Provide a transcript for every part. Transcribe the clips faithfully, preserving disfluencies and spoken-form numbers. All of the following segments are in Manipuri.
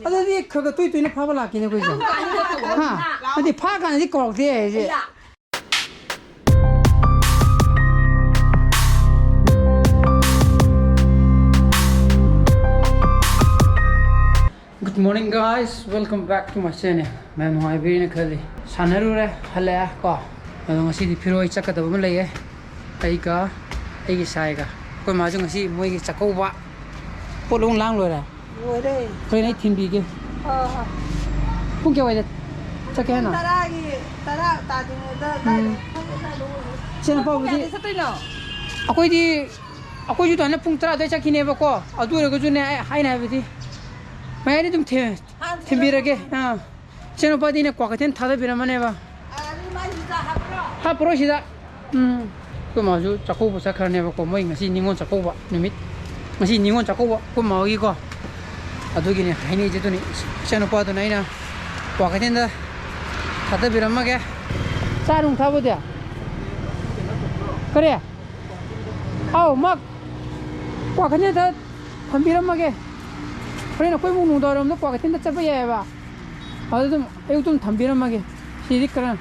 ꯑꯗꯨꯗꯤ ꯈꯔ ꯈꯔ ꯇꯣꯏ ꯇꯣꯏꯅ ꯐꯥꯕ ꯂꯥꯛꯀꯦꯅꯦ ꯑꯩꯈꯣꯏꯁꯨ꯫ ꯍꯥ? ꯅꯠꯇꯦ, ꯐꯥ ꯀꯥꯟꯗꯗꯤ ꯀꯧꯔꯛꯇꯦ ꯑꯩꯁꯦ꯫ Good morning, guys, welcome back to my channel. ꯃꯌꯥꯝ ꯅꯨꯡꯉꯥꯏꯕꯤꯔꯤꯅ ꯈꯜꯂꯤ꯫ ꯁꯥꯟꯅꯔꯨꯔꯦ, ꯍꯜꯂꯛꯑꯦ ꯀꯣ꯫ ꯑꯗꯣ ꯉꯁꯤꯗꯤ ꯐꯤꯔꯣꯏ ꯆꯠꯀꯗꯕ ꯑꯃ ꯂꯩꯌꯦ꯫ ꯑꯩꯒ ꯑꯩꯒꯤ ꯁꯥꯏꯒ꯫ ꯑꯩꯈꯣꯏ ꯃꯥꯁꯨ ꯉꯁꯤ ꯃꯣꯏꯒꯤ ꯆꯥꯛꯀꯧꯕ ꯄꯣꯠ ꯂꯣꯏ ꯂꯥꯡ ꯂꯣꯏꯔꯦ꯫ ꯂꯣꯏꯔꯦ꯫ ꯍꯣꯔꯦꯟ ꯑꯩ ꯊꯤꯟꯕꯤꯒꯦ꯫ ꯍꯣꯏ, ꯍꯣꯏ꯫ ꯄꯨꯡ ꯀꯌꯥꯋꯥꯏꯗ ꯆꯠꯀꯦ ꯍꯥꯏꯅꯣ? ꯇꯔꯥꯒꯤ, ꯇꯔꯥ ꯇꯥꯗ꯭ꯔꯤꯉꯩꯗ ꯎꯝ꯫ ꯑꯗꯥꯏꯗ ꯐꯝꯃꯒ ꯑꯗꯨꯝ ꯑꯣꯏꯔꯦ꯫ ꯏꯆꯦ ꯅꯨꯄꯥꯕꯨꯗꯤ ꯄꯨꯡ ꯀꯌꯥꯗ ꯆꯠꯇꯣꯏꯅꯣ? ꯑꯩꯈꯣꯏꯗꯤ, ꯑꯩꯈꯣꯏꯁꯨ ꯑꯗꯨꯃꯥꯏꯅ ꯄꯨꯡ ꯇꯔꯥ ꯑꯗꯨꯋꯥꯏ ꯆꯠꯈꯤꯅꯦꯕꯀꯣ꯫ ꯑꯗꯨ ꯑꯣꯏꯔꯒꯁꯨꯅꯦ, ꯑꯩ ꯍꯥꯏꯅ ꯍꯥꯏꯕꯗꯤ ꯃꯌꯥꯏꯗ ꯑꯗꯨꯝ ꯊꯦ-, ꯍꯥꯟꯅ ꯊꯤꯟꯕꯤꯔꯒꯦ꯫ ꯑꯥ꯫ ꯏꯆꯦ ꯅꯨꯄꯥꯗꯤ ꯑꯩꯅ ꯀ꯭ꯋꯥ ꯀꯩꯊꯦꯜ ꯊꯥꯗꯕꯤꯔꯝꯃꯅꯦꯕ꯫ ꯑꯥ, ꯑꯗꯨ ꯃꯥꯏꯁꯤꯗ ꯍꯥꯞꯄ꯭ꯔꯣ? ꯍꯥꯞꯄꯔꯣꯏ ꯁꯤꯗ꯫ ꯎꯝ꯫ ꯑꯩꯈꯣꯏ ꯃꯥꯁꯨ ꯆꯥꯛꯀꯧꯕ ꯆꯠꯈ꯭ꯔꯅꯦꯕꯀꯣ, ꯃꯣꯏ ꯉꯁꯤ ꯅꯤꯉꯣꯜ ꯆꯥꯛꯀꯧꯕ ꯅꯨꯃꯤꯠ꯫ ꯉꯁꯤ ꯅꯤꯉꯣꯜ ꯆꯥꯛꯀꯧꯕ ꯑꯩꯈꯣꯏ ꯃꯥ ꯍꯣꯏꯒꯤꯀꯣ꯫ ꯑꯗꯨꯒꯤꯅꯦ ꯍꯥꯏꯅꯩꯁꯦ꯫ ꯑꯗꯨꯅꯤ ꯏꯆꯥꯅꯨꯄꯥꯗꯨꯅ ꯑꯩꯅ ꯀ꯭ꯋꯥ ꯀꯩꯊꯦꯜꯗ ꯊꯥꯗꯕꯤꯔꯝꯃꯒꯦ꯫ ꯆꯥ ꯅꯨꯡ ꯊꯛꯑꯕꯣꯗꯤ? ꯀꯔꯤ? ꯑꯥꯎ, ꯃꯥ ꯀ꯭ꯋꯥ ꯀꯩꯊꯦꯜꯗ ꯊꯝꯕꯤꯔꯝꯃꯒꯦ꯫ ꯍꯣꯔꯦꯟ ꯑꯩꯈꯣꯏ ꯑꯃꯨꯛ ꯅꯨꯡꯗꯥꯡꯋꯥꯏꯔꯝꯗ ꯀ꯭ꯋꯥ ꯀꯩꯊꯦꯜꯗ ꯆꯠꯄ ꯌꯥꯏꯑꯕ꯫ ꯑꯗꯨ ꯑꯗꯨꯝ ꯑꯌꯨꯛꯇ ꯑꯗꯨꯝ ꯊꯝꯕꯤꯔꯝꯃꯒꯦ꯫ ꯁꯤꯗꯤ ꯀꯅꯥ-,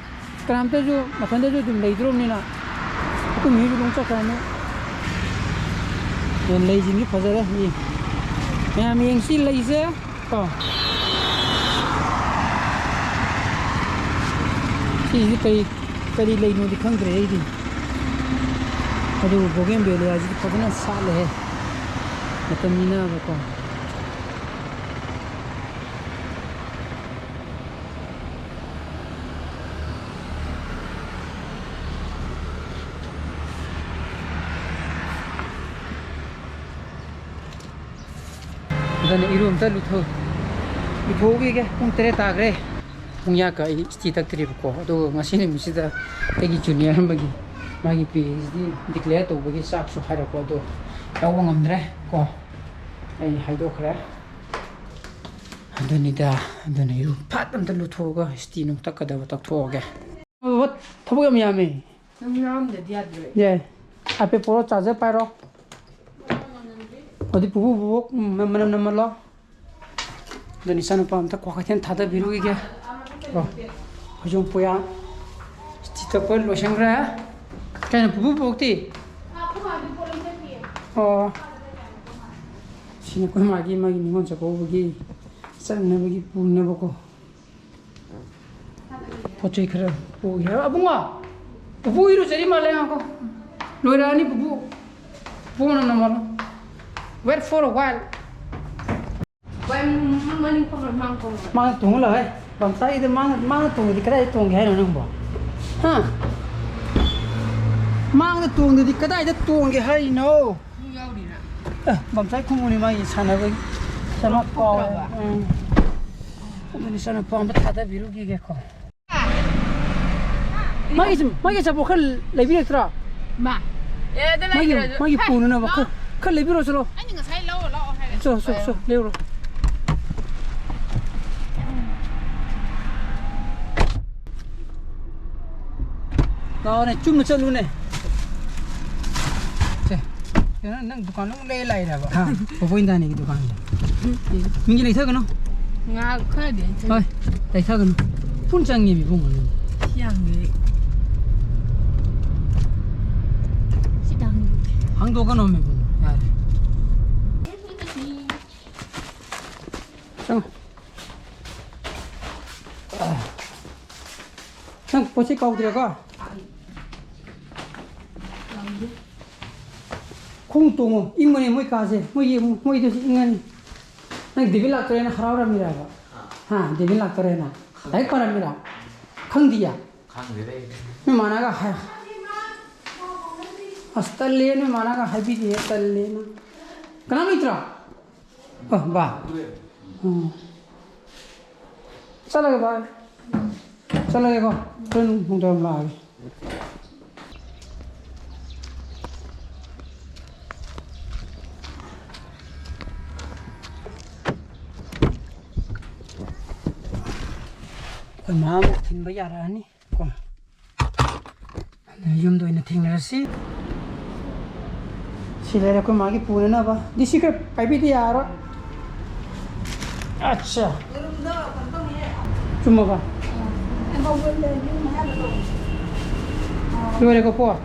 ꯀꯅꯥꯝꯇꯁꯨ ꯃꯊꯟꯇꯁꯨ ꯑꯗꯨꯝ ꯂꯩꯗ꯭ꯔꯣꯕꯅꯤꯅ ꯑꯩꯈꯣꯏ ꯃꯤꯁꯨ ꯑꯗꯨꯝ ꯆꯠꯈ꯭ꯔꯅꯤ꯫ ꯑꯗꯣ ꯂꯩꯁꯤꯡꯁꯤ ꯐꯖꯔꯦ꯫ ꯃꯤ-, ꯃꯌꯥꯝ ꯌꯦꯡꯁꯤ ꯂꯩꯁꯦ꯫ ꯀꯣ꯫ ꯁꯤꯁꯤꯗꯤ ꯀꯔꯤ, ꯀꯔꯤ ꯂꯩꯅꯣꯗꯤ ꯈꯪꯗ꯭ꯔꯦ ꯑꯩꯗꯤ꯫ ꯑꯗꯨꯕꯨ ꯕꯣꯒꯦꯟ ꯚꯦꯂꯤꯌꯥ ꯍꯥꯏꯁꯤꯗꯤ ꯐꯖꯅ ꯁꯥꯠꯂꯦꯍꯦ꯫ ꯃꯇꯝꯅꯤꯅꯕꯀꯣ꯫ ꯑꯗꯨꯅ ꯏꯔꯨ ꯑꯝꯇ ꯂꯨꯊꯣꯛ-, ꯂꯨꯊꯣꯛꯎꯈꯤꯒꯦ꯫ ꯄꯨꯡ ꯇꯔꯦꯠ ꯇꯥꯈ꯭ꯔꯦ꯫ ꯄꯨꯡ ꯌꯥꯛꯀ ꯑꯩ ꯏꯁꯇꯤ ꯇꯛꯇ꯭ꯔꯤꯕꯀꯣ꯫ ꯑꯗꯨꯒ ꯉꯁꯤ ꯅꯨꯃꯤꯠꯁꯤꯗ ꯑꯩꯒꯤ ꯖꯨꯅꯤꯌꯔ ꯑꯃꯒꯤ ꯃꯥꯒꯤ ꯄꯤ ꯑꯩꯆ ꯗꯤ ꯗꯤꯀ꯭ꯂꯦꯌꯔ ꯇꯧꯕꯒꯤ ꯆꯥꯛꯁꯨ ꯍꯥꯏꯔꯛꯄ, ꯑꯗꯣ ꯌꯥꯎꯕ ꯉꯝꯗ꯭ꯔꯦ ꯀꯣ꯫ ꯑꯩ ꯍꯥꯏꯗꯣꯛꯈ꯭ꯔꯦ꯫ ꯑꯗꯨꯅꯤꯗ, ꯑꯗꯨꯅ ꯏꯔꯨ ꯐꯠ ꯑꯝꯇ ꯂꯨꯊꯣꯛꯑꯒ ꯏꯁꯇꯤ ꯅꯨꯡ ꯇꯛꯀꯗꯕ ꯇꯛꯊꯣꯛꯑꯒꯦ꯫ ꯕꯕꯥ, ꯊꯕꯛ ꯌꯥꯝ ꯌꯥꯝꯃꯦ꯫ ꯅꯪ ꯌꯥꯎꯔꯝꯗꯗꯤ ꯌꯥꯗ꯭ꯔꯦ꯫ ꯌꯥꯏ꯫ ꯍꯥꯏꯐꯦꯠ ꯄꯣꯔꯣ, ꯆꯥꯔꯖꯔ ꯄꯥꯏꯔꯣ꯫ ꯑꯗꯨꯗꯤ ꯄꯨꯕꯨ, ꯕꯨꯕꯣꯛ, ꯎꯝ, ꯃꯅꯝ ꯅꯝꯃꯜꯂꯣ꯫ ꯑꯗꯨꯅ ꯏꯆꯥꯅꯨꯄꯥ ꯑꯝꯇ ꯀ꯭ꯋꯥ ꯀꯩꯊꯦꯜ ꯊꯥꯗꯕꯤꯔꯨꯈꯤꯒꯦ꯫ ꯑꯣ, ꯐꯩꯖꯣꯝ ꯄꯣꯌꯥ ꯏꯁꯇꯤ ꯇꯛꯄ ꯂꯣꯏꯁꯟꯈ꯭ꯔꯦ꯫ ꯀꯩꯅꯣ ꯄꯨꯄꯨ ꯄꯣꯛꯇꯤ? ꯑꯣ, ꯁꯤꯅ ꯑꯩꯈꯣꯏ ꯃꯥꯒꯤ, ꯃꯥꯒꯤ ꯅꯤꯉꯣꯜ ꯆꯥꯛꯀꯧꯕꯒꯤ ꯆꯠꯅꯕꯒꯤ ꯄꯨꯅꯕꯀꯣ꯫ ꯄꯣꯠ ꯆꯩ ꯈꯔ ꯄꯨꯒꯦ ꯍꯥꯏꯕ꯫ ꯑꯕꯨꯡꯉꯣ, ꯄꯨꯄꯨ ꯏꯔꯨꯖꯔꯤ ꯃꯥꯜꯂꯦ, ꯉꯥꯏꯈꯣ꯫ ꯂꯣꯏꯔꯛꯑꯅꯤ ꯄꯨꯄꯨ꯫ ꯄꯨꯄꯨꯅ ꯅꯝꯃꯣ꯫ Wait for a while. ꯚꯥꯏ, ꯃꯅꯤꯡ ꯐꯝꯕ ꯃꯥꯡ ꯇꯣꯡꯕ꯫ ꯃꯥꯡ ꯇꯣꯡꯉ ꯂꯥꯛꯑꯣꯍꯦ꯫ ꯕꯝꯆꯥꯒꯤꯗ ꯃꯥꯡ, ꯃꯥꯡꯗ ꯇꯣꯡꯉꯗꯤ ꯀꯗꯥꯏꯗ ꯇꯣꯡꯒꯦ ꯍꯥꯏꯅꯣ ꯅꯪꯕꯣ? ꯍꯥ? ꯃꯥꯡꯗ ꯇꯣꯡꯗꯗꯤ ꯀꯗꯥꯏꯗ ꯇꯣꯡꯒꯦ ꯍꯥꯏꯅꯣ? ꯈꯣꯡꯎꯞ ꯌꯥꯎꯔꯤꯔꯥ? ꯑꯦ, ꯕꯝꯆꯥꯒꯤ ꯈꯣꯡꯎꯞꯅꯤ ꯃꯥꯒꯤ ꯁꯥꯟꯅꯕꯒꯤ꯫ ꯆꯃꯛ ꯀꯥꯎꯔꯦ꯫ ꯊꯣꯛꯇ꯭ꯔꯕ? ꯎꯝ꯫ ꯑꯗꯨꯅꯤ ꯏꯆꯥꯅꯨꯄꯥ ꯑꯝꯇ ꯊꯥꯗꯕꯤꯔꯨꯈꯤꯒꯦꯀꯣ꯫ ꯃꯥꯒꯤ ꯁꯨꯝ, ꯃꯥꯒꯤ ꯑꯆꯥꯄꯣꯠ ꯈꯔ ꯂꯩꯕꯤꯔꯛꯇ꯭ꯔꯣ? ꯃꯥ꯫ ꯑꯦ, ꯑꯗꯨ ꯃꯥꯒꯤ, ꯂꯩꯗ꯭ꯔꯁꯨ꯫ ꯃꯥꯒꯤ ꯍꯦ, ꯄꯨꯅꯅꯕ ꯂꯥꯛꯑꯣ꯫ ꯈꯔ, ꯈꯔ ꯂꯩꯕꯤꯔꯣ ꯆꯠꯂꯣ꯫ ꯑꯩꯅ ꯉꯁꯥꯏ ꯂꯧꯔꯣ ꯂꯥꯛꯑꯣ ꯍꯥꯏꯔꯦ꯫ ꯆꯣ, ꯆꯣ, ꯆꯣ, ꯂꯩꯔꯨꯔꯣ꯫ ꯂꯥꯛꯑꯣꯅꯦ, ꯆꯨꯝꯅ ꯆꯠꯂꯨꯅꯦ꯫ ꯁꯦ, ꯀꯩꯅꯣ, ꯅꯪ ꯗꯨꯀꯥꯟ ꯑꯃꯨꯛ ꯂꯩ ꯂꯥꯛꯏꯔꯕ? ꯍꯥ? ꯕꯣꯕꯣ ꯏꯟꯗꯥꯅꯤꯒꯤ ꯗꯨꯀꯥꯟꯁꯦ꯫ ꯃꯤꯒꯤ ꯂꯩꯊꯒꯅꯨ꯫ ꯉꯥ ꯈꯔꯗꯤ ꯑꯩ ꯍꯣꯏ, ꯂꯩꯊꯒꯅꯨ꯫ ꯐꯨꯟ ꯆꯪꯉꯦ ꯏꯕꯨꯡꯉꯣ ꯅꯪ꯫ ꯌꯥꯡꯉꯦ꯫ ꯁꯤꯗ ꯍꯥꯡꯗꯣꯛꯀꯦ꯫ ꯍꯥꯡꯗꯣꯛꯀꯅꯣ ꯏꯕꯨꯡꯉꯣ꯫ ꯌꯥꯔꯦ꯫ ꯆꯪꯉꯣ꯫ ꯅꯪ ꯄꯣꯠ ꯆꯩ ꯀꯥꯎꯗ꯭ꯔꯦꯀꯣ? ꯈꯣꯡ ꯇꯣꯡꯉꯣ, ꯏꯪꯕꯅꯦ ꯃꯣꯏ ꯀꯥꯁꯦ, ꯃꯣꯏꯒꯤ, ꯃꯣꯏꯗꯁꯨ ꯏꯪꯉꯅꯤ꯫ ꯅꯪ ꯗꯦꯕꯤꯠ ꯂꯥꯛꯇꯣꯔꯦꯅ ꯍꯔꯥꯎꯔꯝꯃꯤꯔꯕ? ꯍꯥ, ꯗꯦꯕꯤꯠ ꯂꯥꯛꯇꯣꯔꯦꯅ? ꯂꯥꯏꯔꯤꯛ ꯄꯥꯔꯝꯃꯤꯔ? ꯈꯪꯗꯤꯌꯦ? ꯈꯪꯗꯦꯗ ꯑꯩ꯫ ꯅꯣꯏ ꯃꯥꯅꯒ ꯍꯥꯏ-, ꯑꯁ, ꯇꯜꯂꯦ, ꯅꯣꯏ ꯃꯥꯅꯒ ꯍꯥꯏꯕꯤꯗꯦ, ꯇꯜꯂꯦꯅ꯫ ꯀꯅꯥꯝ ꯂꯩꯇ꯭ꯔꯣ? ꯑꯣ, ꯕꯥ꯫ ꯎꯝ꯫ ꯆꯠꯂꯒꯦ, ꯕꯥ꯫ ꯆꯠꯂꯒꯦꯀꯣ꯫ ꯍꯣꯔꯦꯟ ꯅꯨꯡꯗꯥꯡ ꯂꯥꯛꯑꯒꯦ꯫ ꯑꯩꯈꯣꯏ ꯃꯥ ꯑꯃꯨꯛ ꯊꯤꯟꯕ ꯌꯥꯔꯛꯑꯅꯤ꯫ ꯀꯣ꯫ ꯑꯗꯨꯅ ꯌꯨꯝꯗ ꯑꯣꯏꯅ ꯊꯦꯡꯅꯔꯁꯤ꯫ ꯁꯤ ꯂꯩꯔꯦ ꯑꯩꯈꯣꯏ ꯃꯥꯒꯤ ꯄꯨꯅꯅꯕ꯫ ꯗꯤ ꯁꯤ ꯈꯔ ꯄꯥꯏꯕꯤꯗ ꯌꯥꯔꯣꯏ꯫ ꯑꯠꯆꯥ꯫ ꯆꯨꯝꯃꯕ? ꯂꯣꯏꯔꯦꯀꯣ ꯄꯣꯠ?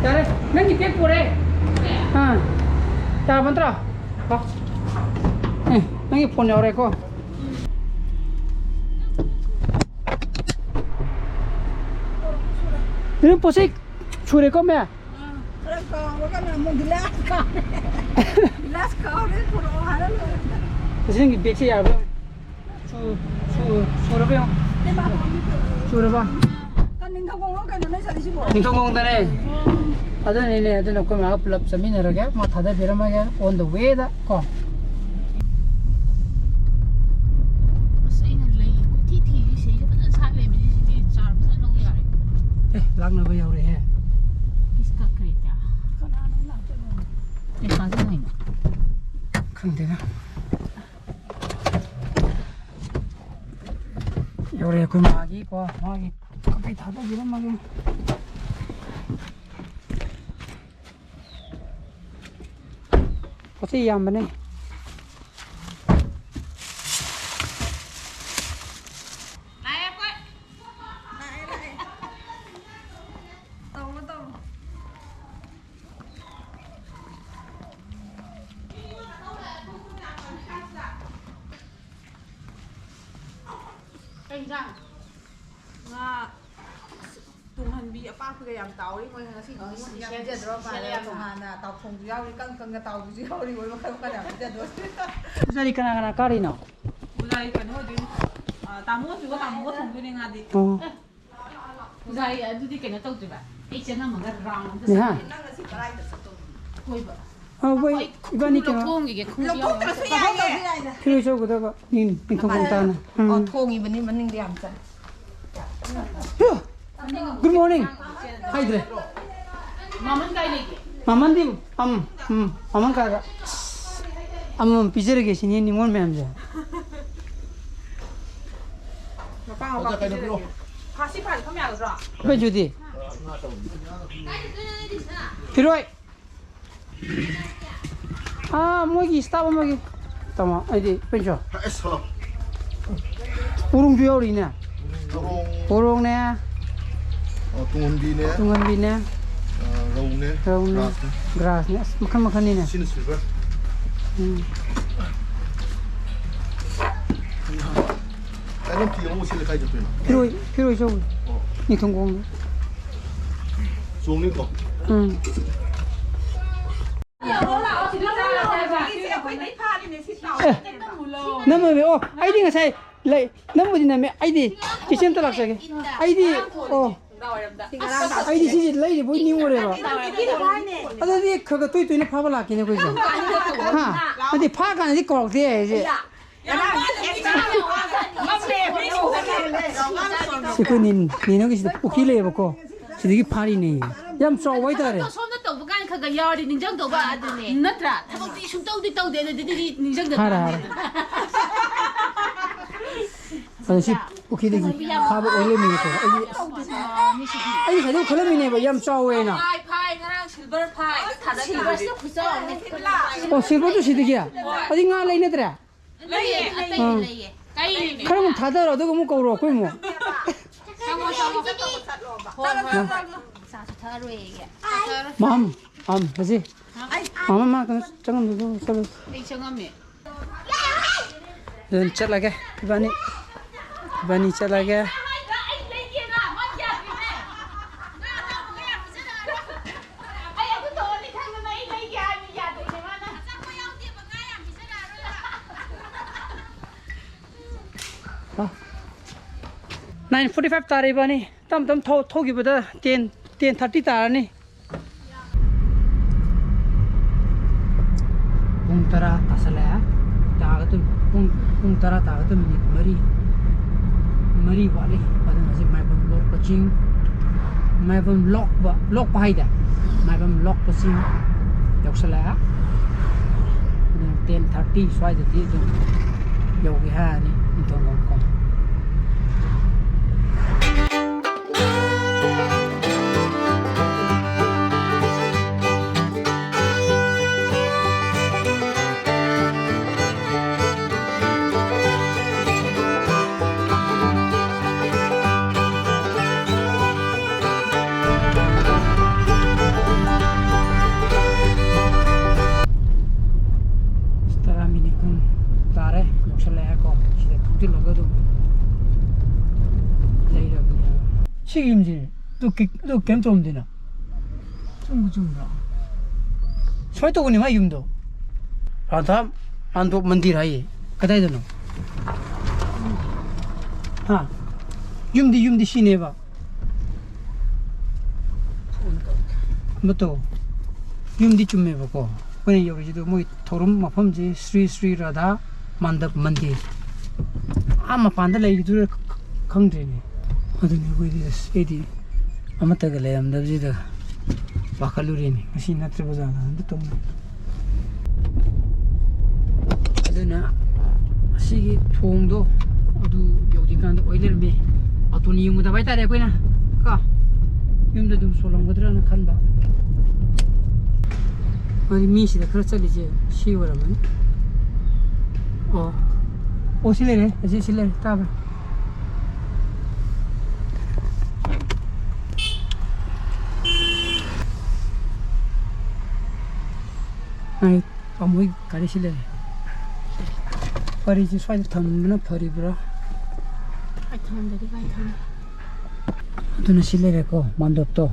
ꯌꯥꯔꯦ, ꯅꯪꯒꯤ ꯄꯦꯛ ꯄꯨꯔꯦ꯫ ꯑꯥ, ꯌꯥꯔꯕ ꯅꯠꯇ꯭ꯔꯣ? ꯀꯣ꯫ ꯑꯦ, ꯅꯪꯒꯤ ꯐꯣꯟ ꯌꯥꯎꯔꯦꯀꯣ꯫ ꯅꯪ ꯄꯣꯠꯆꯩ ꯁꯨꯔꯦꯀꯣ, ꯃꯦ? ꯈꯔ ꯀꯥꯎꯔꯒꯅ ꯑꯃꯨꯛ ꯒꯤꯂꯥꯁ ꯀꯥꯎꯔꯦ꯫ ꯒꯤꯂꯥꯁ ꯀꯥꯎꯔꯦ, ꯄꯨꯔꯛꯑꯣ ꯍꯥꯏꯔ ꯂꯣꯏꯔꯦ꯫ ꯁꯤ ꯅꯪꯒꯤ ꯕꯦꯒꯁꯦ ꯌꯥꯔꯕ ꯌꯦꯡꯉꯨ꯫ ꯁꯨ-, ꯁꯨ-, ꯁꯨꯔꯕ ꯌꯦꯡꯉꯨ꯫ ꯁꯨꯔꯕ? ꯀ-, ꯅꯤꯡꯊꯧꯈꯣꯡꯂꯣ ꯀꯩꯅꯣ ꯅꯣꯏ ꯆꯠꯂꯤꯁꯤꯕꯣ? ꯅꯤꯡꯊꯧꯈꯣꯡꯗꯅꯦ꯫ ꯑꯗꯨꯅꯤꯅꯦ, ꯑꯗꯨꯅ ꯑꯩꯈꯣꯏ ꯃꯥꯒ ꯄꯨꯂꯞ ꯆꯠꯃꯤꯟꯅꯔꯒꯦ, ꯃꯥ ꯊꯥꯗꯕꯤꯔꯝꯃꯒꯦ, on the way ꯗ ꯀꯣ꯫ ꯑꯁ, ꯑꯩꯅ ꯂꯩ ꯀꯣꯏꯊꯤ ꯊꯤꯔꯤ, ꯁꯤꯗꯩꯗ ꯐꯖꯅ ꯁꯥꯠ ꯂꯩꯔꯝꯃꯤꯁꯦ, ꯁꯤꯗꯤ ꯆꯥꯔ ꯐꯖꯅ ꯂꯧ ꯌꯥꯔꯦ꯫ ꯑꯦ, ꯂꯥꯛꯅꯕ ꯌꯥꯎꯔꯦꯍꯦ꯫ ꯏꯁ, ꯀꯛꯈ꯭ꯔꯦ ꯇ꯫ ꯀꯅꯥꯅꯣ ꯂꯥꯛꯇꯣꯏꯅꯣ? ꯑꯦ, ꯀꯥꯗ ꯂꯩꯅꯦ꯫ ꯈꯪꯗꯦꯗ꯫ ꯌꯧꯔꯦ ꯑꯩꯈꯣꯏ ꯃꯥꯒꯤꯀꯣ, ꯃꯥꯒꯤ ꯀꯛꯄꯩ ꯊꯥꯗꯕꯤꯔꯝꯃꯒꯦ꯫ ꯄꯣꯠ ꯆꯩ ꯌꯥꯝꯕꯅꯦ꯫ ꯂꯥꯛꯑꯦ, ꯑꯩꯈꯣꯏ꯫ ꯂꯥꯛꯑꯦ, ꯂꯥꯛꯑꯦ꯫ ꯇꯧꯔꯣ, ꯇꯧꯔꯣ꯫ ꯀꯩ ꯏꯟꯖꯥꯡ? ꯉꯥ ꯇꯨꯡꯍꯟꯕꯤ ꯑꯄꯥꯛꯄꯒ ꯌꯥꯝ ꯇꯥꯎꯔꯤ꯫ ꯃꯣꯏ ꯉꯁꯤ ꯑꯣ, ꯅꯤꯉꯣꯜ ꯏꯌꯥ special, ꯄꯤꯖꯗ꯭ꯔꯣ? Special ꯃꯥꯅ ꯌꯥꯝꯅ꯫ ꯇꯣꯉꯥꯟꯅ ꯇꯥꯎꯊꯣꯡꯁꯨ ꯌꯥꯎꯔꯤ, ꯀꯪ ꯀꯪꯅ ꯇꯥꯎꯕꯁꯨ ꯌꯥꯎꯔꯤ, ꯃꯣꯏ ꯃꯈꯜ ꯃꯈꯜ ꯌꯥꯝ ꯄꯤꯖꯗꯣꯏ꯫ ꯄꯨꯖꯥꯔꯤ ꯀꯅꯥ ꯀꯅꯥ ꯀꯥꯔꯤꯅꯣ? ꯄꯨꯖꯥꯔꯤ ꯀꯩꯅꯣ ꯑꯣꯏꯗꯣꯏꯅꯤ꯫ ꯑ, ꯇꯥꯃꯣꯁꯨ ꯇꯥꯃꯣꯒ ꯊꯣꯡꯗꯣꯏꯅꯦ ꯉꯥꯗꯤ꯫ ꯑꯣ꯫ ꯄꯨꯖꯥꯔꯤ, ꯑꯗꯨꯗꯤ ꯀꯩꯅꯣ ꯇꯧꯗꯣꯏꯕ? ꯑꯩ ꯆꯪꯉꯝꯃꯒ round ꯑꯝꯇ ꯅꯦꯍꯥ꯫ ꯆꯠꯂꯨꯒꯦ꯫ ꯅꯪ ꯉꯁꯤ ꯀꯗꯥꯏꯗ ꯆꯠꯇꯧꯕ? ꯀꯣꯏꯕ꯫ ꯑ, ꯍꯣꯏ, ꯑꯩꯈꯣꯏ ꯏꯕꯥꯅꯤ ꯈꯨꯟꯗꯣ ꯀꯩꯅꯣ ꯂꯧꯊꯣꯛꯇ꯭ꯔꯁꯨ ꯌꯥꯏꯌꯦ꯫ ꯐꯤꯔꯣꯏ ꯆꯧꯒꯗꯕ꯫ ꯅꯤꯡ-, ꯅꯤꯡꯊꯧ ꯃꯄꯥꯟ ꯇꯥꯅ꯫ ꯎꯝ꯫ ꯑꯣ, ꯊꯣꯡꯉꯤꯕꯅꯤ, ꯃꯅꯤꯡꯗ ꯌꯥꯝ ꯆꯪꯉꯦ꯫ Good morning꯫ ꯍꯥꯏꯗ꯭ꯔꯦ꯫ ꯃꯃꯟ ꯀꯥꯏ ꯂꯩꯒꯦ? ꯃꯃꯟꯗꯤ ꯑꯝ, ꯎꯝ, ꯃꯃꯟ ꯀꯥꯏꯗ? ꯑꯃꯃꯝ ꯄꯤꯖꯔꯒꯦ ꯁꯤꯅꯤ ꯅꯤꯉꯣꯜ ꯃꯌꯥꯝꯁꯦ꯫ ꯃꯄꯥ ꯃꯄꯥ ꯑꯣꯖꯥ, ꯀꯩꯅꯣ ꯄꯤꯔꯛꯑꯣ꯫ ꯄꯤꯖꯔꯒꯦ꯫ ꯉꯁꯤ ꯐꯥꯟ ꯐꯝ ꯌꯥꯒꯗ꯭ꯔꯣ? ꯑꯩꯈꯣꯏ ꯖꯨꯗꯤ꯫ ꯐꯤꯔꯣꯏ꯫ ꯑꯥ, ꯃꯣꯏꯒꯤ staff ꯑꯃꯒꯤ꯫ ꯇꯥꯃꯣ, ꯑꯩꯗꯤ ꯄꯦꯟꯆꯣ꯫ ꯑꯁ, ꯍꯜꯂꯣ꯫ ꯎꯔꯣꯡꯁꯨ ꯌꯥꯎꯔꯤꯅꯦ꯫ ꯎꯔꯣꯡ꯫ ꯎꯔꯣꯡꯅꯦ꯫ ꯑ, ꯇꯨꯡꯍꯟꯕꯤꯅꯦ꯫ ꯇꯨꯡꯍꯟꯕꯤꯅꯦ꯫ ꯑ, ꯔꯧꯅꯦ꯫ ꯔꯧꯅꯦ꯫ ꯒ꯭ꯔꯥꯁꯅꯦ꯫ ꯒ꯭ꯔꯥꯁꯅꯦ꯫ ꯑꯁ, ꯃꯈꯜ ꯃꯈꯜꯅꯤꯅꯦ꯫ ꯁꯤꯅ silver꯫ ꯎꯝ꯫ ꯑꯩ ꯅꯪ ꯐꯤ ꯑꯃꯨꯛ ꯁꯦꯠꯂꯦ ꯀꯥꯏ ꯆꯠꯇꯣꯏꯅꯣ? ꯐꯤꯔꯣꯏ, ꯐꯤꯔꯣꯏ ꯆꯧꯕ꯫ ꯑꯣ꯫ ꯅꯤꯡꯊꯧꯈꯣꯡꯗ꯫ ꯆꯣꯡꯅꯤꯀꯣ? ꯎꯝ꯫ ꯑꯦ, ꯅꯝꯃꯝꯃꯦ꯫ ꯑꯣ, ꯑꯩꯗꯤ ꯉꯁꯥꯏ ꯂꯩ, ꯅꯝꯕꯨꯗꯤ ꯅꯝꯃꯦ꯫ ꯑꯩꯗꯤ ꯏꯆꯦ ꯑꯝꯇ ꯂꯥꯛꯆꯒꯦ꯫ ꯑꯩꯗꯤ, ꯑꯣ, ꯑꯩꯗꯤ ꯁꯤꯁꯦ ꯂꯩꯔꯤꯕꯣꯏ ꯅꯤꯡꯉꯨꯔꯦꯕ꯫ ꯑꯗꯨꯗꯤ ꯈꯔ ꯈꯔ ꯇꯣꯏ ꯇꯣꯏꯅ ꯐꯥꯕ ꯂꯥꯛꯀꯦꯅꯦ ꯑꯩꯈꯣꯏꯁꯨ꯫ ꯍꯥ? ꯑꯗꯨꯗꯤ ꯐꯥ ꯀꯥꯟꯗꯗꯤ ꯀꯧꯔꯛꯇꯦ ꯍꯥꯏꯁꯦ꯫ ꯁꯤ ꯑꯩꯈꯣꯏ ꯅꯦ-, ꯅꯦꯅꯣꯒꯤ ꯁꯤꯗ ꯄꯨꯈ꯭ꯔꯤ ꯂꯩꯌꯦꯕꯀꯣ꯫ ꯁꯤꯗꯒꯤ ꯐꯥꯔꯤꯅꯦ꯫ ꯌꯥꯝ ꯆꯥꯎꯕ ꯍꯥꯏꯇꯥꯔꯦ꯫ ꯁꯣꯝꯗ ꯇꯧꯕ ꯀꯥꯟꯗ ꯈꯔ ꯈꯔ ꯌꯥꯎꯔꯗꯤ ꯅꯤꯡꯁꯤꯡꯗꯧꯕ ꯑꯗꯨꯅꯦ꯫ ꯅꯠꯇ꯭ꯔꯥ? ꯊꯕꯛꯇꯤ ꯁꯨꯡꯇꯧꯗꯤ ꯇꯧꯗꯦ, ꯑꯗꯨꯗꯤ ꯅꯤꯡꯁꯤꯡꯗ ꯍꯥꯏꯔꯦ, ꯇꯥꯔꯦ꯫ ꯍꯥꯏꯔꯦ꯫ ꯑꯗꯣ ꯁꯤ ꯄꯨꯈ꯭ꯔꯤꯗꯒꯤ ꯐꯥꯕ ꯑꯣꯏꯔꯝꯃꯦꯕꯀꯣ꯫ ꯑꯩꯗꯤ, ꯑꯩꯗꯤ ꯉꯁꯥꯏꯗꯩ ꯈꯜꯂꯝꯃꯤꯅꯦꯕ, ꯌꯥꯝ ꯆꯥꯎꯋꯦꯅ꯫ ꯐꯥꯏ, ꯐꯥꯏ, ꯉꯔꯥꯡ silver ꯐꯥꯏ꯫ ꯊꯥꯗ ꯁꯤꯜꯚꯔꯁꯤꯅ ꯈꯨꯆꯥꯎ ꯑꯃꯅꯤ꯫ ꯑꯣ, silverꯗꯨ ꯁꯤꯗꯒꯤ? ꯑꯗꯨꯗꯤ ꯉꯥ ꯂꯩꯅꯗ꯭ꯔꯦ? ꯂꯩꯌꯦ, ꯑꯇꯩꯗꯤ ꯑꯥ꯫ ꯂꯩꯌꯦ꯫ ꯀꯩꯅꯦ? ꯈꯔ ꯑꯃꯨꯛ ꯊꯥꯗꯔꯣ, ꯑꯗꯨꯒ ꯑꯃꯨꯛ ꯀꯧꯔꯣ ꯑꯩꯈꯣꯏ ꯑꯃꯨꯛ꯫ ꯆꯪꯉꯣ, ꯆꯪꯉꯣ꯫ ꯍꯣꯏ, ꯍꯣꯏ, ꯍꯣꯏ꯫ ꯆꯥꯁꯨ ꯊꯛꯑꯔꯣꯏꯌꯦ꯫ ꯃꯝ, ꯃꯝ, ꯍꯧꯖꯤꯛ꯫ ꯃꯃꯥ, ꯃꯥ ꯀꯩꯅꯣ ꯆꯪꯉꯝꯗꯣꯏꯗꯣ ꯆꯠꯂꯣ꯫ ꯑꯩ ꯆꯪꯉꯝꯃꯦ꯫ ꯑꯗꯨꯝ ꯆꯠꯂꯒꯦ ꯏꯕꯥꯅꯤ꯫ ꯏꯕꯥꯅꯤ ꯆꯠꯂꯒꯦ꯫ Nine forty five ꯇꯥꯔꯦ ꯏꯕꯥꯅꯤ꯫ ꯇꯞ ꯇꯞ ꯊꯧ-, ꯊꯧꯈꯤꯕꯗ ten, ten thirty ꯇꯥꯔꯅꯤ꯫ ꯄꯨꯡ ꯇꯔꯥ ꯇꯥꯁꯜꯂꯛꯑꯦ꯫ ꯇꯥꯒꯗꯣꯏ-, ꯄꯨꯡ, ꯄꯨꯡ ꯇꯔꯥ ꯇꯥꯒꯗꯣꯏ minute ꯃꯔꯤ, ꯃꯔꯤ ꯋꯥꯠꯂꯤ꯫ ꯑꯗꯨꯅ ꯍꯧꯖꯤꯛ ꯃꯥꯏꯕꯝ ꯂꯣꯛꯄ ꯆꯤꯡ, ꯃꯥꯏꯕꯝ ꯂꯣꯛꯄ, ꯂꯣꯛꯄ ꯍꯥꯏꯗꯦ, ꯃꯥꯏꯕꯝ ꯂꯣꯛꯄ ꯆꯤꯡ ꯌꯧꯁꯜꯂꯛꯑꯦ꯫ ꯑꯗꯨꯅ ten thirty ꯁ꯭ꯋꯥꯏꯗꯗꯤ ꯑꯗꯨꯝ ꯌꯧꯒꯦ ꯍꯥꯏꯔꯅꯤ ꯅꯤꯡꯊꯧꯈꯣꯡ꯫ ꯌꯨꯝꯁꯦ꯫ ꯑꯗꯨ ꯀꯤ-, ꯑꯗꯨ ꯀꯩꯝ ꯇꯧꯔꯝꯗꯦꯅ꯫ ꯆꯨꯝꯕꯨ ꯆꯨꯝꯕ꯭ꯔꯣ? ꯁꯨꯃꯥꯏꯅ ꯇꯧꯕꯅꯤ ꯃꯥꯏ ꯌꯨꯝꯗꯣ꯫ ꯔꯥꯙꯥ ꯃꯥꯟꯗꯣꯞ ꯃꯟꯗꯤꯔ ꯍꯥꯏꯌꯦ꯫ ꯀꯗꯥꯏꯗꯅꯣ? ꯍꯥ? ꯌꯨꯝꯗꯤ, ꯌꯨꯝꯗꯤ ꯁꯤꯅꯦꯕ꯫ ꯑꯃ ꯇꯧ꯫ ꯌꯨꯝꯗꯤ ꯆꯨꯝꯃꯦꯕꯀꯣ꯫ ꯑꯩꯈꯣꯏꯅ ꯌꯧꯔꯤꯁꯤꯗ ꯃꯣꯏ ꯊꯧꯔꯝ ꯃꯐꯝꯁꯦ ꯁ꯭ꯔꯤ ꯁ꯭ꯔꯤ ꯔꯥꯙꯥ ꯃꯥꯟꯗꯞ ꯃꯟꯗꯤꯔ꯫ ꯑꯥ ꯃꯄꯥꯟꯗ ꯂꯩꯔꯤꯗꯨꯔ ꯈ-, ꯈ-, ꯈꯪꯗ꯭ꯔꯦꯅꯦ꯫ ꯑꯗꯨꯅꯤ ꯑꯩꯈꯣꯏꯗꯤ ꯑꯁ, ꯑꯩꯗꯤ ꯑꯃꯠꯇꯒ ꯂꯩꯔꯝꯗꯕꯁꯤꯗ ꯄꯥꯈꯠꯂꯨꯔꯦꯅꯦ꯫ ꯉꯁꯤ ꯅꯠꯇ꯭ꯔꯕ ꯖꯥꯠꯂ ꯑꯝꯇ ꯇꯧꯅꯤ꯫ ꯑꯗꯨꯅ ꯑꯁꯤꯒꯤ ꯊꯣꯡꯗꯣ ꯑꯗꯨ ꯌꯧꯗ꯭ꯔꯤꯀꯥꯟꯗ ꯑꯣꯏ ꯂꯩꯔꯝꯃꯦ꯫ ꯑꯣꯇꯣꯅ ꯌꯦꯡꯉꯨꯗꯕ ꯍꯥꯏꯇꯥꯔꯦ ꯑꯩꯈꯣꯏꯅ꯫ ꯀꯣ? ꯌꯨꯝꯗ ꯑꯗꯨꯝ ꯁꯣꯜꯂꯝꯒꯗ꯭ꯔꯅ ꯈꯟꯕ꯫ ꯃꯥꯗꯤ ꯃꯤꯁꯤꯗ ꯈꯔ ꯆꯠꯂꯤꯁꯦ ꯁꯤ ꯑꯣꯏꯔꯝꯃꯅꯤ꯫ ꯑꯣ꯫ ꯑꯣ, ꯁꯤ ꯂꯩꯔꯦ꯫ ꯑꯁꯤ ꯁꯤ ꯂꯩꯔꯦ꯫ ꯇꯥꯕ꯭ꯔꯥ? ꯑꯩ ꯄꯥꯝꯃꯣꯏ ꯒꯥꯔꯤ ꯁꯤ ꯂꯩꯔꯦ꯫ ꯒꯥꯔꯤꯁꯤ ꯁ꯭ꯋꯥꯏꯗ ꯊꯝꯕꯅ ꯐꯔꯤꯕ꯭ꯔꯥ? ꯑꯩ ꯊꯝꯗꯗꯤ ꯀꯥꯏ ꯊꯝ? ꯑꯗꯨꯅ ꯁꯤ ꯂꯩꯔꯦꯀꯣ, ꯃꯥꯟꯗꯣꯞꯇꯣ꯫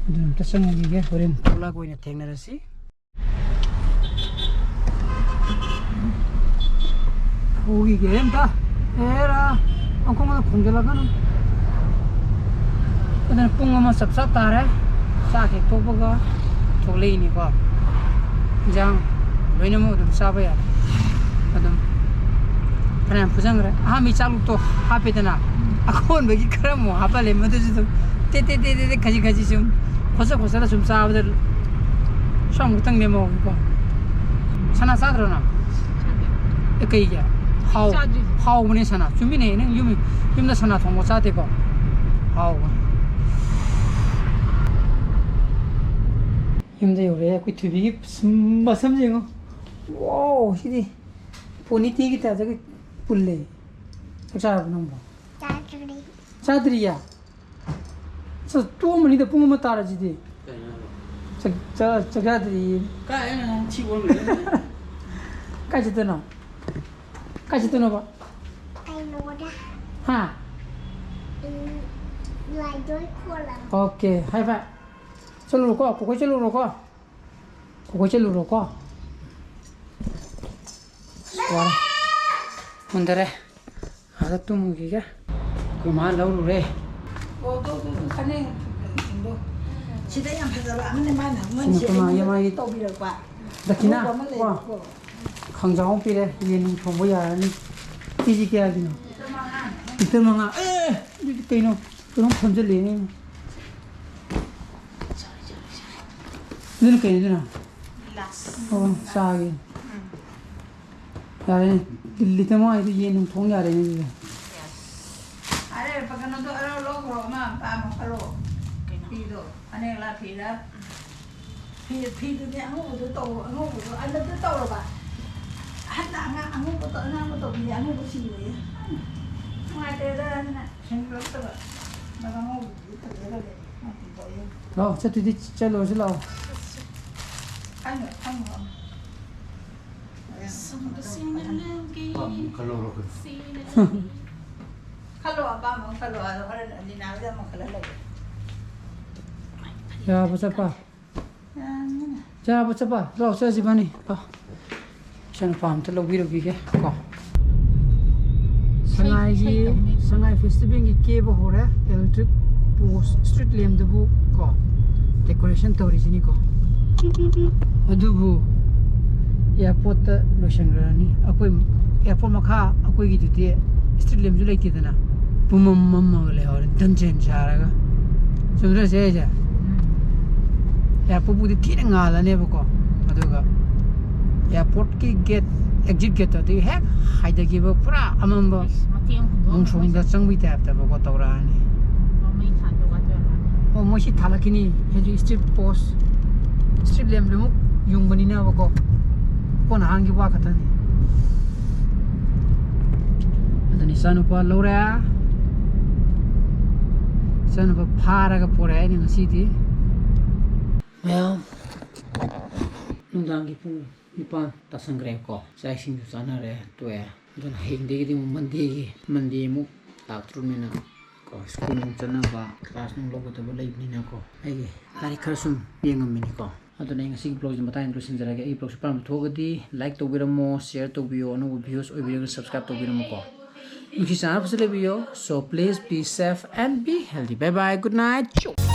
ꯑꯗꯨꯅ ꯑꯝꯇ ꯆꯪꯉꯨꯈꯤꯒꯦ, ꯍꯣꯔꯦꯟ ꯊꯣꯛꯂꯛꯑꯒ ꯑꯣꯏꯅ ꯊꯦꯡꯅꯔꯁꯤ꯫ ꯊꯣꯛꯈꯤꯒꯦ ꯑꯝꯇ꯫ ꯑꯦꯔꯥ, ꯑꯣꯟꯈꯣꯡꯗ ꯈꯣꯡꯖꯤꯜꯂꯛꯀꯅꯨ꯫ ꯑꯗꯨꯅ ꯄꯨꯡ ꯑꯃ ꯆꯞ ꯆꯞ ꯇꯥꯔꯦ꯫ ꯆꯥꯛ ꯍꯦꯛ ꯇꯣꯛꯄꯒ ꯊꯣꯛꯂꯛꯏꯅꯤꯀꯣ꯫ ꯏꯟꯖꯥꯡ ꯂꯣꯏꯅꯃꯛ ꯑꯗꯨꯝ ꯆꯥꯕ ꯌꯥꯔꯦ꯫ ꯑꯗꯨꯝ ꯐꯅꯌꯥꯝ ꯐꯨꯖꯟꯈ꯭ꯔꯦ꯫ ꯑꯍꯥꯟꯕꯒꯤ ꯆꯥꯛꯂꯨꯛꯇꯣ ꯍꯥꯞꯄꯦꯗꯅ, ꯑꯀꯣꯟꯕꯒꯤ ꯈꯔ ꯑꯃꯨꯛ ꯍꯥꯞꯄꯜꯂꯦ꯫ ꯃꯗꯨꯁꯨ ꯑꯗꯨꯝ ꯇꯦꯠ ꯇꯦꯠ ꯇꯦꯠ ꯇꯦꯠ ꯈꯖꯤꯛ ꯈꯖꯤꯛ ꯁꯨꯝ ꯈꯣꯠꯆ ꯈꯣꯠꯆꯜꯂ ꯁꯨꯝ ꯆꯥꯕꯗ ꯁ꯭ꯋꯥꯏꯃꯨꯛꯇꯪ ꯂꯦꯝꯍꯧꯋꯤꯀꯣ꯫ ꯁꯅꯥ ꯆꯥꯗ꯭ꯔꯣ ꯅꯪ? ꯆꯥꯗꯦ꯫ ꯑꯦ, ꯀꯩꯒꯤ? ꯍꯥꯎ-, ꯆꯥꯗ꯭ꯔꯤ꯫ ꯍꯥꯎꯕꯅꯦ ꯁꯅꯥ꯫ ꯆꯨꯝꯃꯤꯅꯦ, ꯅꯪ ꯌꯨꯝ, ꯌꯨꯝꯗ ꯁꯅꯥ ꯊꯣꯡꯕ ꯆꯥꯗꯦꯀꯣ? ꯍꯥꯎꯕꯅꯦ꯫ ꯌꯨꯝꯗ ꯌꯧꯔꯛꯑꯦ꯫ ꯑꯩꯈꯣꯏ ꯊꯣꯏꯕꯤꯒꯤ ꯃꯁꯝ ꯌꯦꯡꯉꯣ꯫ ꯋꯥꯎ, ꯁꯤꯗꯤ ꯄꯣꯅꯤꯇꯦꯒꯤ ꯇꯥꯏꯞꯇꯒ ꯄꯨꯜꯂꯦ꯫ ꯆꯥꯛ ꯆꯥꯔꯕꯣ ꯅꯪꯕꯣ? ꯆꯥꯗ꯭ꯔꯤ꯫ ꯆꯥꯗ꯭ꯔꯤꯌꯦ? ꯆꯥꯛ ꯇꯣꯛꯑꯝꯃꯅꯤꯗ, ꯄꯨꯡ ꯑꯃ ꯇꯥꯔꯁꯤꯗꯤ꯫ ꯀꯩꯅꯣ ꯍꯥꯏꯕ? ꯆꯥꯛ, ꯆꯥ-, ꯆꯥꯛ ꯆꯥꯗ꯭ꯔꯤꯌꯦ꯫ ꯀꯥꯏ ꯑꯩꯅ ꯅꯪ ꯊꯤ ꯑꯣꯟꯈ꯭ꯔꯦ? ꯀꯥꯏ ꯆꯠꯇꯣꯏꯅꯣ? ꯀꯥꯏ ꯆꯠꯇꯣꯏꯅꯣꯕ? ꯀꯩꯅꯣꯗ꯫ ꯍꯥ? ꯎꯝ, ꯂꯥꯏꯗꯣꯏ ꯈꯣꯜꯂꯝ꯫ ꯑꯣꯀꯦ, ꯍꯥꯏ ꯐꯥꯏ꯫ ꯆꯠꯂꯨꯔꯣꯀꯣ, ꯀꯣꯀꯣꯏ ꯆꯠꯂꯨꯔꯣꯀꯣ꯫ ꯀꯣꯀꯣꯏ ꯆꯠꯂꯨꯔꯣꯀꯣ꯫ ꯑꯁ, ꯋꯥꯔꯦ꯫ ꯃꯨꯟꯗꯔꯦ꯫ ꯑꯥꯗ ꯇꯨꯝꯃꯨꯈꯤꯒꯦ꯫ ꯑꯩꯈꯣꯏ ꯃꯥ ꯂꯧꯔꯨꯔꯦ꯫ ꯑꯣ, ꯇꯣ, ꯇꯣ, ꯇꯣ, ꯐꯅꯦꯛ ꯁꯤꯡꯗꯣ꯫ ꯁꯤꯗ ꯌꯥꯝ ꯐꯖꯕ ꯑꯃꯅꯦ ꯃꯥꯅ ꯁꯤꯅ ꯑꯩꯈꯣꯏ ꯃꯥꯒꯤ, ꯃꯥꯒꯤ ꯇꯧꯕꯤꯔꯛꯄ꯫ ꯗꯈꯤꯅꯥ ꯑꯅꯧꯕ ꯑꯃ ꯀꯣ꯫ ꯂꯩꯕꯀꯣ꯫ ꯈꯥꯡꯖꯥꯎ ꯑꯃ ꯄꯤꯔꯦ, ꯌꯦꯟ ꯊꯣꯡꯕ ꯌꯥꯔꯅꯤ꯫ ꯀꯦꯖꯤ ꯀꯌꯥꯒꯤꯅꯣ? ꯂꯤꯇꯔ ꯃꯉꯥ꯫ ꯂꯤꯇꯔ ꯃꯉꯥ꯫ ꯑꯦ! ꯑꯗꯨꯗꯤ ꯀꯩꯅꯣ? ꯀꯩꯅꯣꯝ ꯐꯝꯖꯜꯂꯛꯑꯦꯅꯦ꯫ ꯑꯗꯨꯅ ꯀꯩꯅꯣ ꯑꯗꯨꯅ? ꯒꯤꯂꯥꯁ꯫ ꯑꯣ, ꯆꯥꯒꯤ꯫ ꯎꯝ꯫ ꯌꯥꯔꯦꯅꯦ꯫ ꯂꯤꯇꯔ ꯃꯉꯥꯒꯤꯗꯣ ꯌꯦꯟ ꯑꯗꯨꯝ ꯊꯣꯡ ꯌꯥꯔꯦꯅꯦ ꯑꯗꯨꯗꯤ꯫ ꯑꯔꯦ, ꯀꯩꯅꯣꯗꯣ ꯑꯔꯥꯎ ꯂꯧꯈ꯭ꯔꯣ, ꯑꯃ ꯑꯄꯥꯝꯕ ꯈꯜꯂꯣ꯫ ꯀꯩꯅꯣ? ꯐꯤꯗꯣ, ꯐꯅꯦꯛꯂ ꯐꯤꯔ? ꯐꯤ, ꯐꯤꯗꯨꯗꯤ ꯑꯉꯧꯕꯗꯣ ꯇꯧ, ꯑꯉꯧꯕꯗꯣ ꯑꯗꯨꯗ ꯇꯧꯔꯕ? ꯑꯍꯟꯅ ꯑꯉꯥꯡ ꯑꯉꯧꯕ ꯇꯧ-, ꯑꯉꯥꯡꯕ ꯇꯧꯕꯤꯔꯦ, ꯑꯉꯧꯕ ꯁꯤꯔꯣꯏꯌꯦ꯫ ꯅꯨꯡꯉꯥꯏꯇꯦꯗ ꯑꯗꯨꯅ ꯁꯦꯡꯗꯣꯛꯇꯕ꯫ ꯃꯔꯝ ꯑꯉꯧꯕꯗꯨꯗꯤ ꯐꯖꯈ꯭ꯔꯦ꯫ ꯃꯥ ꯄꯤꯊꯣꯛꯑꯦ꯫ ꯂꯥꯛꯑꯣ, ꯆꯠꯇꯨꯗꯤ ꯆꯠꯂꯨꯔꯁꯤ ꯂꯥꯛꯑꯣ꯫ ꯈꯪꯉꯣ, ꯈꯪꯉꯣ꯫ ꯁꯨꯝ ꯁꯤꯅ ꯂꯧꯒꯦ꯫ ꯑꯄꯥꯝꯕ ꯑꯃ ꯈꯜꯍꯧꯔꯣ ꯑꯩꯈꯣꯏ꯫ ꯁꯤꯅ ꯂꯧꯒꯦ꯫ ꯈꯜꯂꯣ, ꯑꯄꯥꯝꯕ ꯑꯃ ꯈꯜꯂꯣ꯫ ꯑꯗꯣ ꯍꯣꯔꯦꯟ ꯂꯤꯅꯥꯗ ꯑꯃꯨꯛ ꯈꯜꯍꯜꯂꯒꯦ꯫ ꯌꯥꯕ ꯆꯠꯄ? ꯌꯥꯅꯤꯅꯦ꯫ ꯌꯥꯕ ꯆꯠꯄ? ꯂꯥꯛꯑꯣ, ꯆꯠꯁꯤ ꯏꯕꯥꯅꯤ꯫ ꯂꯥꯛꯑꯣ꯫ ꯏꯆꯥꯅꯨꯄꯥ ꯑꯝꯇ ꯂꯧꯕꯤꯔꯨꯈꯤꯒꯦ ꯀꯣ꯫ ꯁꯉꯥꯏꯒꯤ, ꯏꯁꯩ ꯇꯧꯅꯤ꯫ ꯁꯉꯥꯏ ꯐꯦꯁꯇꯤꯚꯦꯜꯒꯤ ꯀꯦꯕ ꯍꯧꯔꯦ꯫ ꯏꯂꯦꯛꯇ꯭ꯔꯤꯛ ꯄꯣꯁ, ꯁ꯭ꯇ꯭ꯔꯤꯠ ꯂꯦꯝꯞꯇꯨꯕꯨ ꯀꯣ, ꯗꯦꯀꯣꯔꯦꯁꯟ ꯇꯧꯔꯤꯁꯤꯅꯤꯀꯣ꯫ ꯑꯗꯨꯕꯨ ꯑꯦꯌꯥꯔꯄꯣꯔꯠꯇ ꯂꯣꯏꯁꯤꯟꯈ꯭ꯔꯅꯤ꯫ ꯑꯩꯈꯣꯏ ꯑꯦꯌꯥꯔꯄꯣꯔꯠ ꯃꯈꯥ ꯑꯩꯈꯣꯏꯒꯤꯗꯨꯗꯤ ꯁ꯭ꯇ꯭ꯔꯤꯠ ꯂꯦꯝꯞꯁꯨ ꯂꯩꯇꯦꯗꯅ꯫ ꯄꯨꯝꯃꯝ ꯃꯝꯃꯒ ꯂꯩꯍꯧꯔꯦ, ꯗꯟꯖꯦꯟ ꯁꯥꯔꯒ꯫ ꯆꯨꯝꯗ꯭ꯔꯣ ꯆꯦ ꯑꯩꯁꯦ? ꯎꯝ꯫ ꯑꯦꯌꯥꯔꯄꯣꯔꯠꯄꯨꯗꯤ ꯊꯤꯅ ꯉꯥꯜꯂꯅꯦꯕꯀꯣ, ꯑꯗꯨꯒ ꯑꯦꯌꯥꯔꯄꯣꯔꯠꯀꯤ ꯒꯦꯠ, ꯑꯦꯛꯖꯤꯠ ꯒꯦꯠꯇꯣ ꯑꯗꯨꯒꯤ ꯍꯦꯛ ꯍꯥꯏꯊꯈꯤꯕ ꯄꯨꯔꯥ ꯑꯃꯝꯕ ꯑꯁ, ꯃꯇꯦꯛ ꯑꯃ ꯍꯨꯟꯗꯣꯛꯑꯝꯃꯒ ꯃꯣꯡꯁꯣꯡꯗ ꯆꯪꯕꯒꯤ ꯇꯥꯏꯞꯇꯕꯀꯣ ꯇꯧꯔꯛꯑꯅꯤ꯫ ꯃꯩ ꯊꯥꯟꯕ ꯋꯥꯠꯇꯣꯏꯔꯥ? ꯑꯣ, ꯃꯣꯏ ꯁꯤ ꯊꯥꯜꯂꯛꯈꯤꯅꯤ, ꯍꯥꯏꯗꯤ ꯁ꯭ꯇ꯭ꯔꯤꯠ ꯄꯣꯁ, ꯁ꯭ꯇ꯭ꯔꯤꯠ ꯂꯦꯝꯞꯇꯨꯃꯨꯛ ꯌꯨꯡꯕꯅꯤꯅꯕꯀꯣ꯫ ꯀꯣꯟꯅ ꯍꯥꯟꯒꯤ ꯋꯥ ꯈꯛꯇꯅꯤ꯫ ꯑꯗꯨꯅ ꯏꯆꯥꯅꯨꯄꯥ ꯂꯧꯔꯦ꯫ ꯏꯆꯥꯅꯨꯄꯥ ꯐꯥꯔꯒ ꯄꯣꯔꯛꯑꯦ ꯑꯩꯅ ꯉꯁꯤꯗꯤ꯫ ꯃꯌꯥꯝ, ꯅꯨꯡꯗꯥꯡꯒꯤ ꯄꯨꯡ ꯅꯤꯄꯥꯟ ꯇꯥꯁꯟꯈ꯭ꯔꯦꯀꯣ꯫ ꯆꯥꯛ ꯏꯁꯤꯡꯁꯨ ꯆꯥꯅꯔꯦ, ꯇꯣꯛꯑꯦ꯫ ꯑꯗꯨꯅ ꯍꯌꯦꯡꯗꯒꯤꯗꯤ ꯑꯃꯨꯛ ꯃꯟꯗꯦꯒꯤ, ꯃꯟꯗꯦ ꯑꯃꯨꯛ ꯂꯥꯛꯇ꯭ꯔꯕꯅꯤꯅ ꯀꯣ, ꯁ꯭ꯀꯨꯜ ꯅꯨꯡ ꯆꯠꯅꯕ, ꯀ꯭ꯂꯥꯁ ꯅꯨꯡ ꯂꯧꯒꯗꯕ ꯂꯩꯕꯅꯤꯅꯀꯣ, ꯑꯩꯒꯤ ꯂꯥꯏꯔꯤꯛ ꯈꯔ ꯁꯨꯝ ꯌꯦꯡꯉꯝꯃꯤꯅꯤꯀꯣ꯫ ꯑꯗꯨꯅ ꯑꯩ ꯉꯁꯤꯒꯤ ꯕ꯭ꯂꯣꯒꯁꯦ ꯃꯇꯥꯡ ꯂꯣꯏꯁꯤꯟꯖꯔꯒꯦ꯫ ꯑꯩꯒꯤ ꯕ꯭ꯂꯣꯒꯁꯦ ꯄꯥꯝꯕ ꯊꯣꯛꯑꯒꯗꯤ ꯂꯥꯏꯛ ꯇꯧꯕꯤꯔꯝꯃꯣ, ꯁꯤꯌꯔ ꯇꯧꯕꯤꯌꯣ, ꯑꯅꯧꯕ ꯚ꯭ꯌꯨꯁ ꯑꯣꯏꯕꯤꯔꯒꯅ ꯁꯕꯁꯀ꯭ꯔꯥꯏꯕ ꯇꯧꯕꯤꯔꯝꯃꯣꯀꯣ꯫ ꯅꯨꯡꯁꯤ ꯆꯥꯟꯅꯕꯁꯨ ꯂꯩꯕꯤꯌꯣ꯫ So please be safe and be healthy. Bye bye. Good night.